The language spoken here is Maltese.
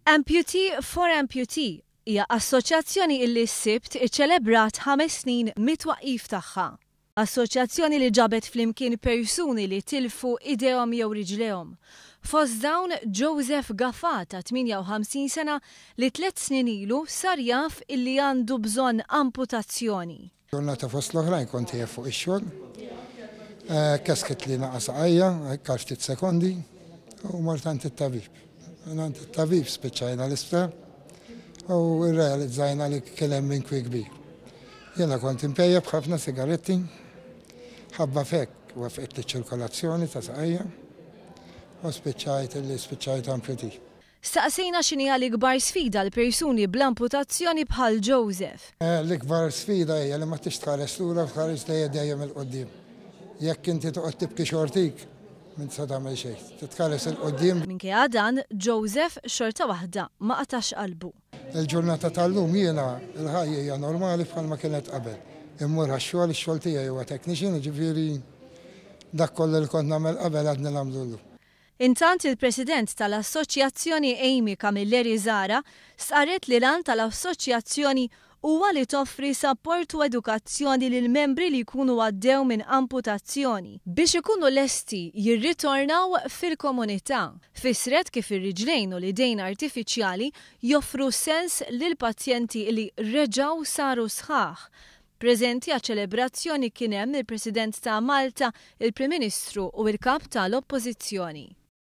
Amputee for Amputee hija assoċjazzjoni illi s-Sibt iċċelebrat 5 snin mit-twaqqif tagħha. Assoċjazzjoni li ġabet flimkien persuni li tilfu idejhom jew riġlejhom. Fost dawn Joseph Gafà ta' 58 sena li 3 snin ilu sar jaf illi għandu bżonn amputazzjoni. Ġurnata fost l-oħrajn kont qiegħed fuq ix-xogħol. Keskitli naqa saqajja, għal ftit sekondi, u mort għand it-tabib. Għand it-tabib spiċċajna l-isptar u realizzajna li kien hemm inkwiet kbir. Jiena kont inpejjep ħafna sigaretti, ħabba f'hekk waqfet iċ-ċirkolazzjoni ta' saqajja u spiċċajt li spiċċajt amputee. Staqsejna x'inhi l-ikbar sfida l-persuni bl-amputazzjoni bħal Joseph. L-ikbar sfida hija li ma tix tħares lura, tħares dejjem dejjem 'il quddiem. Jekk inti toqgħod tibki xortik, m'int se tagħmel xejn. Titħares 'il quddiem. Minkejja dan, Joseph xorta waħda ma qatax qalbu. Il-ġurnata tal-lum jiena il-ħajja hija normali bħalma kienet qabel. Immur għax-xogħol, ix-xogħol tiegħi huwa technician, ġifieri dak kollu li kont nagħmel qabel għadni nagħmlu llum. Intant, il-President tal-Assoċjazzjoni Amy Camilleri Zara stqarret li l-għan tal-assoċjazzjoni huwa li toffri sapport u edukazzjoni lil membri li jkunu għaddew minn amputazzjoni biex ikunu lesti jirritornaw fil-komunità. Fisret kif ir-riġlejn u l-idejn artifiċjali joffru sens lil pazjenti li reġaw saru sħaħ. Preżenti għaċ-ċelebrazzjoni kien hemm il-President ta' Malta, il-Prim Ministru u il-Kap tal-Oppożizzjoni.